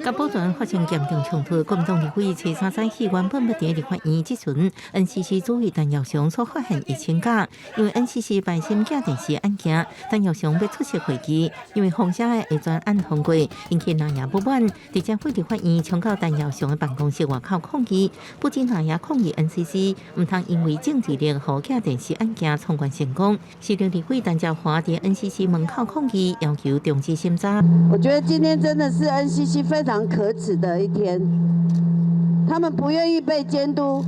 佮保全發生嚴重衝突，國民黨立委初三早起原本欲佇立法院質詢 NCC 主委陳耀祥所發現的請假，因為 NCC 敗審鏡電視案件，陳耀祥欲出席會議，因為風聲會全案通過，引起藍營不滿，直接赴立法院衝到陳耀祥的辦公室外口抗議，不僅藍營抗議 NCC，毋通因為政治力予鏡電視案件闖關成功，時力立委陳昭華佇 NCC 門口抗議，要求終止審查。我覺得今天真的是 NCC 非常可恥的一天，他們不願意被監督，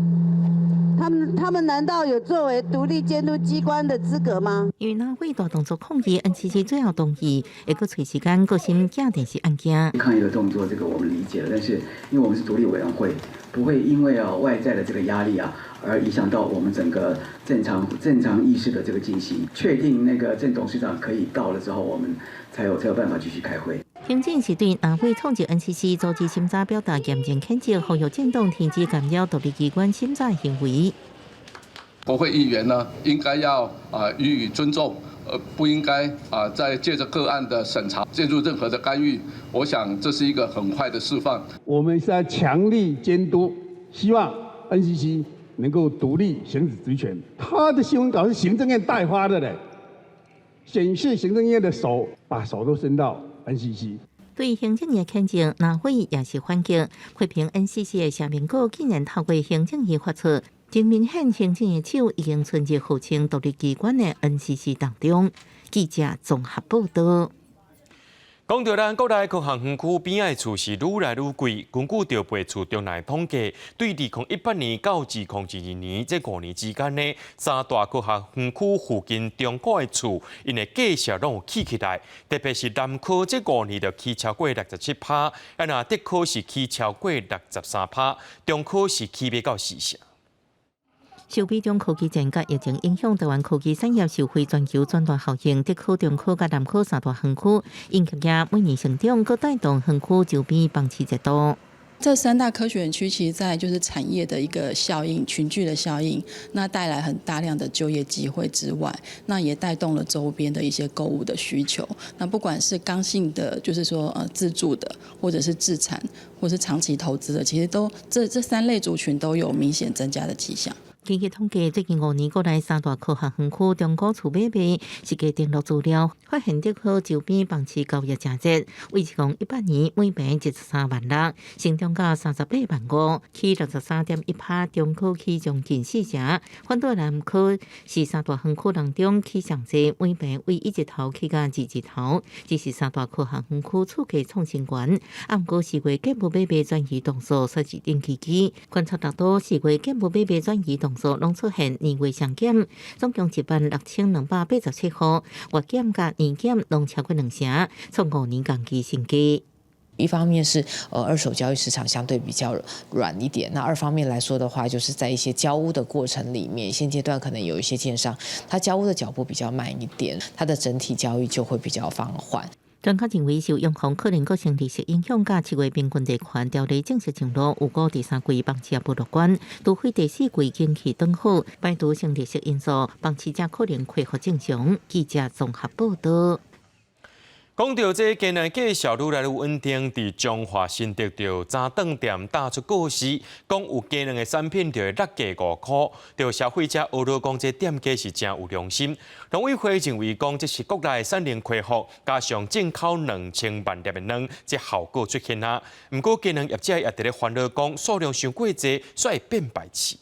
他們難道有作為獨立監督機關的資格嗎？因為藍委大動作抗議，NCC 最後同意，會閣揣時間閣審鏡電視案件。抗議的動作，這個我們理解了，但是因為我們是獨立委員會，不會因為啊外在的這個壓力啊，而影響到我們整個正常議事的這個進行。確定那個鄭董事長可以到了之後，我們才有辦法繼續開會。行政是對藍委衝入 NCC 阻止審查表達嚴正譴責，呼籲政黨停止干擾獨立機關審查行為。國會議員呢，應該要啊予以尊重，而不應該啊再借着個案的審查介入任何的干預。我想這是一個很壞的示範。我們是在強力監督，希望 NCC 能夠獨立行使職權。他的新聞稿是行政院代發的嘞，顯示行政院的手把手都伸到 NCC。對行政院譴責，藍委也是反擊，批評 NCC 的聲明稿竟然透過行政院發出，真明顯行政的手已經伸入號稱獨立機關的 NCC 當中。記者綜合報道。講到咱國內科學園區邊仔的厝是愈來愈貴，根據著賣厝中內統計，對2018年到2022年這5年之間呢，三大科學園區附近中古的厝，𪜶的價數攏有起起來，特別是南科這五年就起超過67%，啊若竹科是起超過63%，中科是起欲到四成。受美中科技戰佮疫情影響，台灣科技產業受惠全球轉大效應，竹科、中科佮南科三大園區，營業額每年成長，閣帶動園區周邊房市熱度。這三大科學園區其實在就是產業的一個效應、群聚的效應，那帶來很大量的就業機會之外，那也帶動了周邊的一些購物的需求。那不管是剛性的，就是說自住的，或者是置產，或是長期投資的，其實都這三類族群都有明顯增加的跡象。根據統計，最近5年過來，三大科學園區中古厝買賣實價登錄資料，發現竹科周邊房市交易誠熱，為2018年每坪13萬6，成長到38萬5，起63.1%，中科起將近四成。反倒南科是三大園區當中起上濟，每坪為一字頭起到二字頭，這是三大科學園區厝價創新高。啊，毋過四月建物買賣轉移動作煞是冷吱吱，觀察到四月建物買賣轉移動作攏出現年月雙減，總共16,287戶，月減佮年減攏超過兩成，創5年同期新低。一方面是二手交易市場相對比較軟一點，那二方面來說的話，就是在一些交屋的過程裡面，現階段可能有一些建商，他交屋的腳步比較慢一點，它的整體交易就會比較放緩。專家認為，受央行可能閣升利息影響，佮七月平均地權條例正式上路，預估第三季房市也無樂觀，除非第四季景氣轉好，排除升利息因素，房市才可能恢復正常。記者綜合報道。講到這雞卵價數愈來愈穩定，佇彰化新竹著早頓店打出告示，講有雞卵的產品就會落價五箍，著消費者呵咾講這店家是誠有良心。農委會認為講這是國內產能恢復，加上進口2000萬粒的卵，這效果出現啊。毋過雞卵業者也佇咧煩惱講數量傷過濟，煞會變敗市。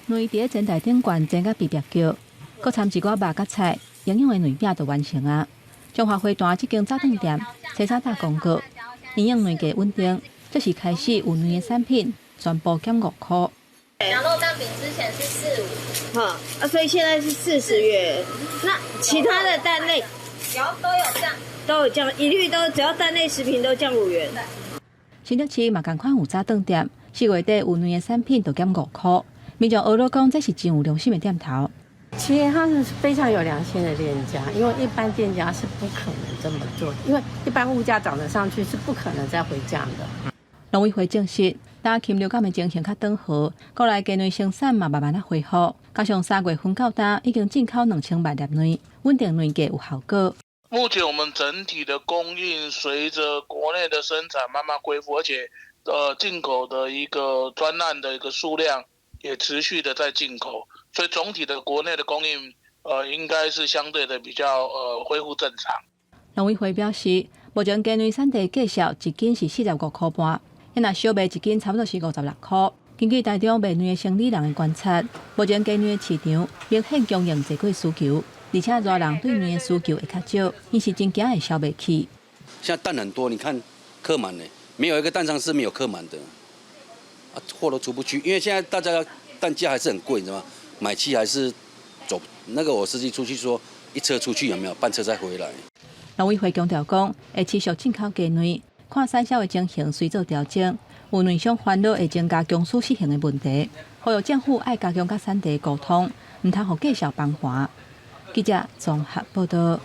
卵佇咧煎台頂懸煎甲咇咇叫，閣摻一寡肉佮菜，營養的卵餅就完成啊。彰化花壇這間早頓店，初三打廣告，營養卵價穩定，這是開始有卵的產品全部減五箍。羊肉蛋餅之前是45，哈啊，所以現在是40元。那其他的蛋類有都有降，都有降，一律都只要蛋類食品都降5元。新竹市嘛仝款有早頓店，4月底有卵的產品就減五箍。民眾呵咾講，這是真有良心的店頭。其實他是非常有良心的店家，因為一般店家是不可能這麼做，因為一般物價漲得上去是不可能再回降的。農委會證實，當禽流感的情形較轉好，國內雞卵生產嘛慢慢仔恢復，加上3月份到今已經進口2000萬粒卵，穩定卵價有效果。目前我們整體的供應隨着國內的生產慢慢恢復，而且進口的一個專案的一個數量也持續的在進口，所以總體的國內的供應，應該是相對的比較，恢復正常。農委會表示，目前雞卵產地價數一斤是45箍半，若小賣一斤差不多是56箍。根據台中賣卵的生理人的觀察，目前雞卵的市場明顯供應濟過需求，而且熱人對卵的需求會較少，𪜶是真驚會銷袂去。現在蛋很多，你看客滿呢，沒有一個蛋商是沒有客滿的。啊，貨都出不去，因為現在大家蛋價還是很貴，你知道嗎？買氣還是走那個，我司機出去說一車出去有沒有半車再回來？農委會強調講，會持續進口雞卵，看產銷的情形隨做調整。有卵商煩惱會增加供需失衡的問題，呼籲政府愛加強佮產地溝通，毋通予價數崩盤。記者綜合報道。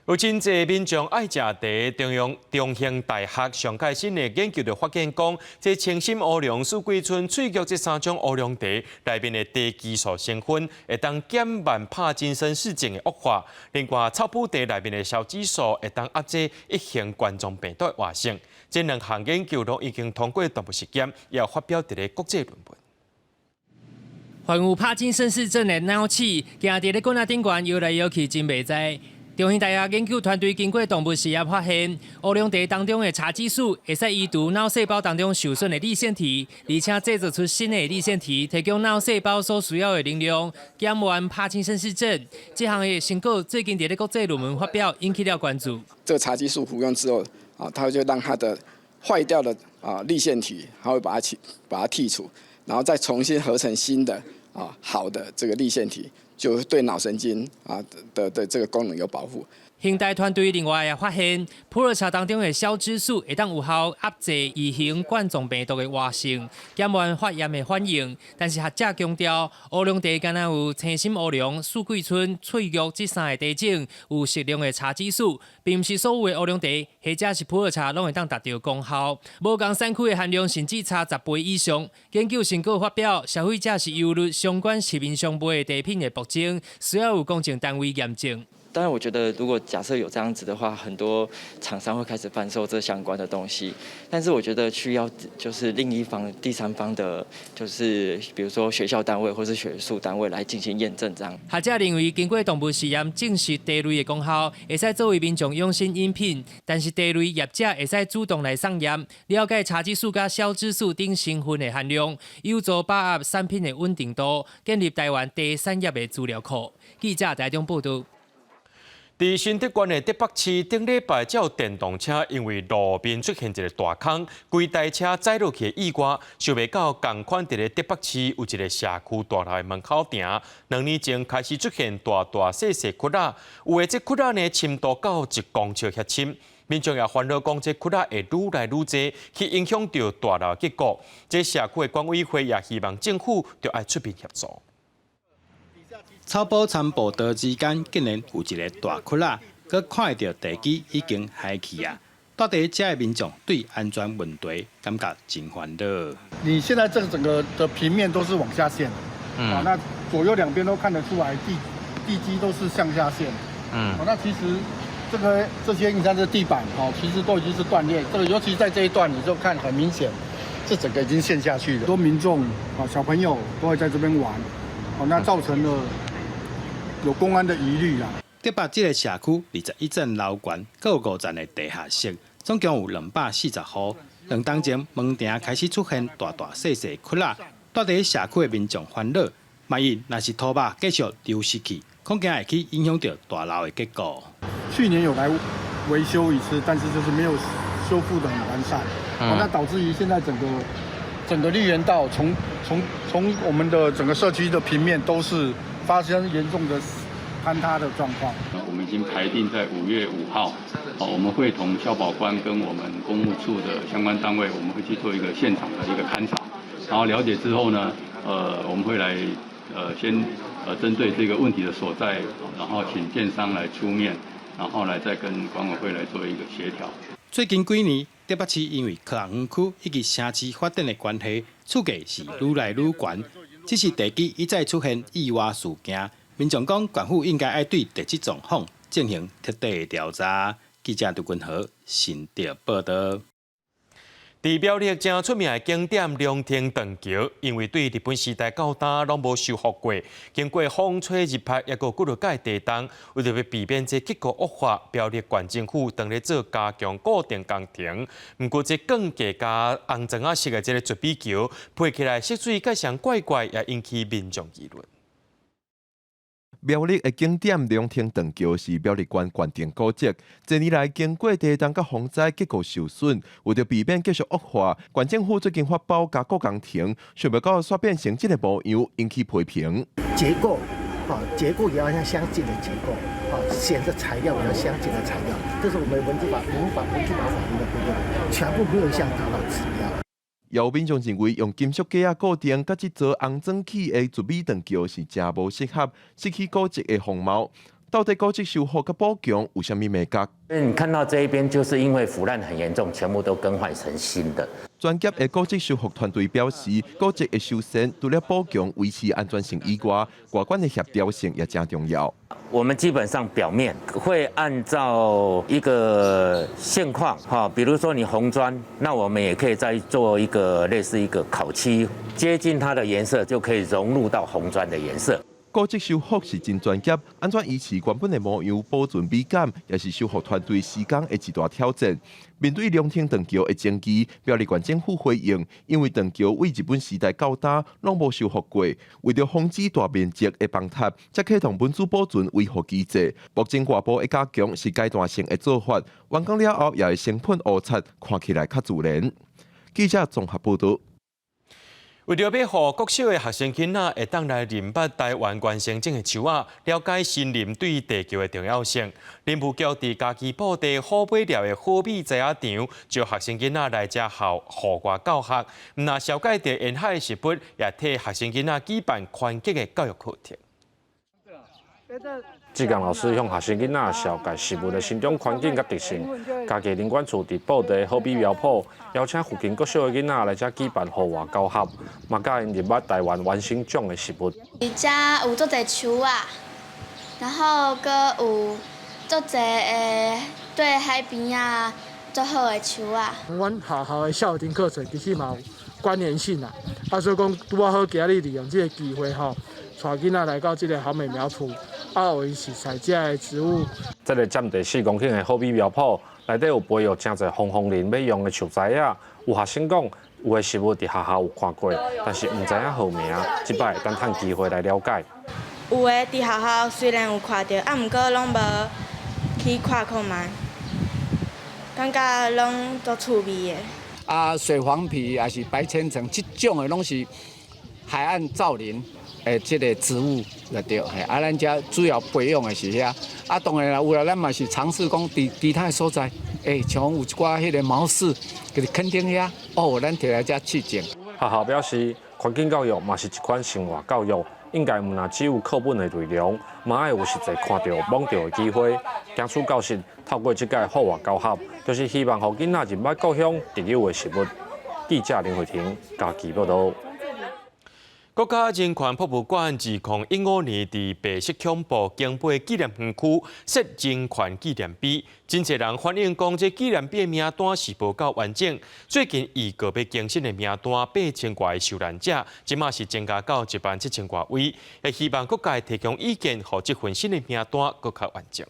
有真濟民眾愛食茶，中央中興大學上蓋新的研究就發現講，這青心烏龍、四季春、翠玉這三種烏龍茶內面的茶激素成分，會當減慢帕金森氏症的惡化。另外，草脯茶內面的消脂素會當壓制一型冠狀病毒的活性。這兩項研究攏已經通過動物實驗，也有發表佇咧國際論文。患有帕金森氏症的腦鼠，行佇咧棍仔頂懸搖來搖去，真袂知。中興大學研究團隊經過動物實驗發現，烏龍茶當中的茶激素會使移除腦細胞當中受損的粒線體，而且製造出新的粒線體，提供腦細胞所需要的能量，減緩帕金森氏症。這項的成果最近佇咧國際論文發表，引起了關注。這個茶激素服用之後，啊，它就讓它的壞掉的啊粒線體，它會把它剔除，然後再重新合成新的啊好的這個粒線體。就對腦神經啊的這個功能有保護。興大團隊另外也發現，普洱茶當中的消脂素會當有效壓制異型冠狀病毒的活性，減緩發炎的反應。但是學者強調，烏龍茶敢若有青心烏龍、四季春、翠玉這三个茶種有適量的茶激素，並毋是所有的烏龍茶或者是普洱茶攏會當達到功效。無仝產區的含量甚至差10倍以上。研究成果發表，消費者是憂慮相關市面上賣的茶品的曝裝，需要有公證單位驗證。當然，我覺得如果假設有這樣子的話，很多廠商會開始販售這相關的東西。但是我覺得需要就是另一方、第三方的，就是比如說學校單位或是學術單位來進行驗證。這樣。學者認為，經過動物實驗證實茶類的功效，會使作為民眾養生飲品。但是茶類業者會使主動來送驗，了解茶激素佮消脂素等成分的含量，有助把握產品的穩定度，建立台灣茶產業的資料庫。記者台中報道。佇新竹縣的竹北市，頂禮拜才有電動車因為路面出現一個大空，規台車載落去的意外，想袂到仝款佇咧竹北市有一個社區大樓的門口埕，2年前開始出現大大細細窟仔，有的這窟仔呢深度到1公尺遐深，民眾也煩惱講這窟仔會愈來愈濟，去影響著大樓結構。這社區的管委會也希望政府著愛出面協助。草埔參步道之間竟然有一個大窟仔，閣看會著地基已經害去啊！蹛佇遮的民眾對安全問題感覺真煩惱。你現在這個整個的平面都是往下陷，啊，那左右兩邊都看得出來地基都是向下陷，那其實這些你看這地板，哦，其實都已經是斷裂，這個尤其在這一段，你就看很明顯，這整個已經陷下去了。很多民眾啊，小朋友都會在這邊玩，哦，那造成了有工安的疑慮啦。竹北這個社區21層樓懸，閣有5層的地下室，總共有240戶。2冬前門埕開始出現大大細細窟仔，蹛佇社區的民眾煩惱，萬一若是土肉繼續流失去，恐驚會去影響著大樓的結構。去年有來維修一次，但是就是沒有修復得很完善，那導致於現在整個綠園道從我們的整個社區的平面都是發生嚴重的坍塌的狀況。我們已經排定在5月5號，好，我們會同消保官跟我們工務處的相關單位，我們會去做一個現場的一個勘查，然後了解之後呢，我們會來，先，針對這個問題的所在，然後請建商來出面，然後來再跟管委會來做一個協調。最近幾年，竹北市因為科學園區以及城市發展的關係，厝價是愈來愈懸，只是地基一再出現意外事件。民眾講，縣府應該愛對地質狀況進行徹底的調查。記者杜君和新竹報導。佇苗栗誠出名的景點龍亭斷橋，因為對日本時代到今攏無修復過，經過風吹日曬，抑閣幾若擺地動，為著欲避免這結構惡化，苗栗縣政府當咧做加強固定工程。毋過這鋼架佮紅磚仔色的這个絕美橋，配起來色水蓋上怪怪，也引起民眾議論。苗栗的景點龍亭斷橋是苗栗縣縣定古蹟，近年來經過地動佮風災，結構受損，為著避免繼續惡化，縣政府最近發包加固工程，想袂到煞變成這个模樣，引起批評。結構，啊，結構也要像相近的結構，啊，選擇材料也要相近的材料，這是我們文資法、文法、文資保法律的規定，全部沒有一項達到指標。有民眾認為用金屬架仔固定，佮這座紅磚起的絕美斷橋是誠無適合，失去古蹟的風貌。到底古蹟修復佮補強有啥物眉角？你看到這一邊，就是因為腐爛很嚴重，全部都更換成新的。專業的古蹟修復團隊表示，古蹟的修繕除了補強維持安全性以外，外觀的協調性也誠重要。我們基本上表面會按照一個現況，哈，比如說你紅磚，那我們也可以再做一個類似一個烤漆，接近它的顏色，就可以融入到紅磚的顏色。古蹟修復是真專業，按怎維持原本的模樣，保存美感，也是修復團隊施工的一大挑戰。面對龍亭斷橋的爭議，苗栗縣政府回應，因為斷橋對日本時代到今攏無修復過，為著防止大面積的崩塌，才啟動文資保存維護機制。目前外部的加強是階段性的做法，完工了後也會先噴烏漆，看起來較自然。記者綜合報導。為著欲予國小的學生囡仔會當來認捌臺灣原生種的樹仔，了解森林對地球的重要性，林務局佇嘉義埔地虎尾寮的好米栽仔場，招學生囡仔來遮學戶外教學，毋但紹介著沿海食物，也替學生囡仔舉辦環境的教育課程。志剛老師向學生囡仔紹介食物的生長環境佮特性。嘉義林管處佇埔地好米苗圃，邀請附近國小的囡仔來遮舉辦戶外教學，嘛教𪜶認捌臺灣原生種的食物。佇遮有足濟樹仔，然後閣有足濟的對海邊仔足好的樹仔。阮學校的校定課程其實嘛有關聯性啦，啊，所以講拄仔好今日利用這个機會吼，帶囡仔來到這个好美苗圃，啊，予𪜶熟似遮个植物。這个佔地4公頃的好米苗圃，內底有培育誠濟防風林欲用的樹材仔。有學生講，有的食物佇學校有看過，但是毋知影號名，這擺會當趁機會來了解。有的佇學校雖然有看著，啊，毋過攏無去看看覓，感覺攏足趣味的。啊，水黃皮抑是白千層，這種的攏是海岸造林的這个植物就對。嘿，啊，咱遮主要培養的是遐。啊，當然啦，有啦，咱嘛是嘗試講佇其他的所在，像有一寡彼个毛柿，就是墾丁遐，哦，咱提來遮試種。學校表示，環境教育嘛是一款生活教育，應該毋但只有課本的內容，嘛愛有實際看著摸著的機會。行出教室，透過這屆戶外教學，就是希望予囡仔認捌故鄉特有的食物。記者林慧婷嘉義報導。國家人權博物館2015年佇白色恐怖經背紀念園區設人權紀念碑，真濟人反映講，這紀念碑的名單是無夠完整。最近預告欲更新的名單8000外个受難者，這馬是增加到17000外位，也希望各界提供意見，予這份新的名單閣較完整。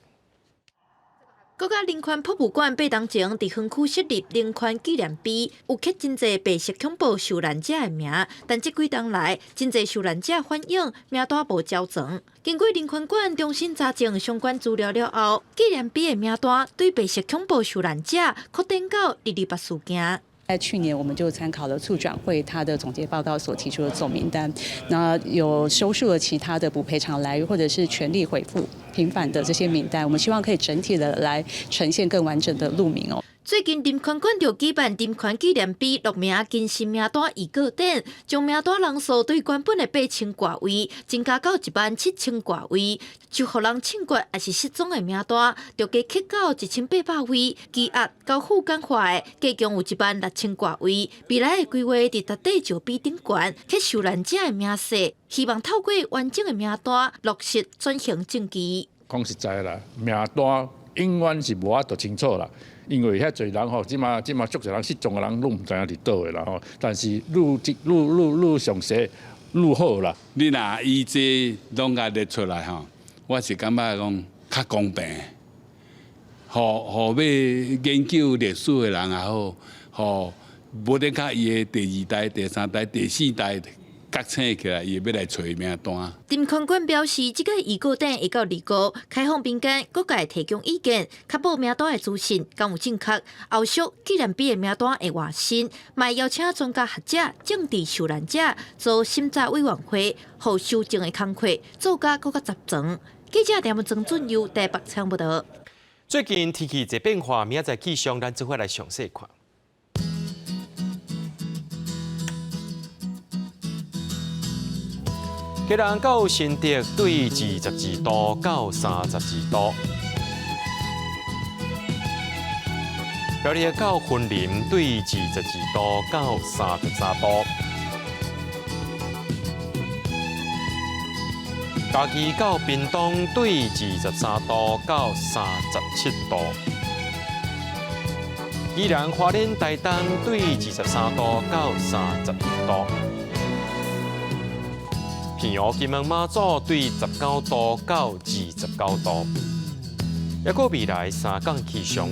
國家人權博物館8冬前佇園區設立人權紀念碑，有刻真濟白色恐怖受難者的名，但這幾冬來，真濟受難者反映名單無齊全。經過人權館重新查證相關資料了後，紀念碑的名單對白色恐怖受難者擴展到228事件。在去年，我們就參考了促轉會他的總結報告所提出的總名單，那有收束了其他的補賠償來源或者是權利回復平反的這些名單，我們希望可以整體的來呈現更完整的路名哦。最近人權館就舉辦人權紀念碑落名更新名單預告展，將名單人數對原本的8000外位增加到17000外位，就予人槍決抑是失蹤的名單，就加刻到1800位，羈押交付感化的，加共有16000外位。未來的規劃佇達地石碑頂懸，刻受難者的名冊，希望透過完整的名單落實轉型正義。講實在啦，名單永遠是無法度清楚啦。因為遐濟人吼，這馬足濟人失蹤的人，攏毋知影佇佗位啦吼。但是愈愈愈愈詳細愈好啦。你若依這攏共列出來吼，我是感覺講較公平，予欲研究歷史的人也好，予無得較伊的第二代、第三代、第四代。覺醒起來，伊欲來揣名單。人權館表示，這個預告展會到二號開放民間各界提供意見，確保名單的資訊敢有正確。後續紀念碑的名單會換新，嘛邀請專家學者、政治受難者做審查委員會，予修正的工課做甲閣較齊全。記者陳曾俊佑台北採訪報導。最近天氣濟變化，明仔載氣象，咱做伙來詳細看。基隆到新竹對22度到32度，苗栗到雲林對22度到33度，嘉義到屏東對23度到37度，宜蘭花蓮台東對23度到31度。澎湖金門馬祖對19度到29度，抑閣未來3天氣象。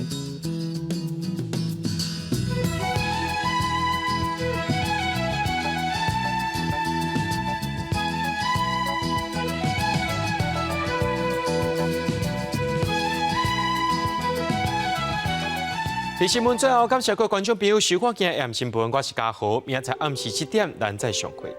佇新聞最後，感謝各位觀眾朋友收看今日的新聞，我是嘉豪，明仔載暗時7點，咱再相會。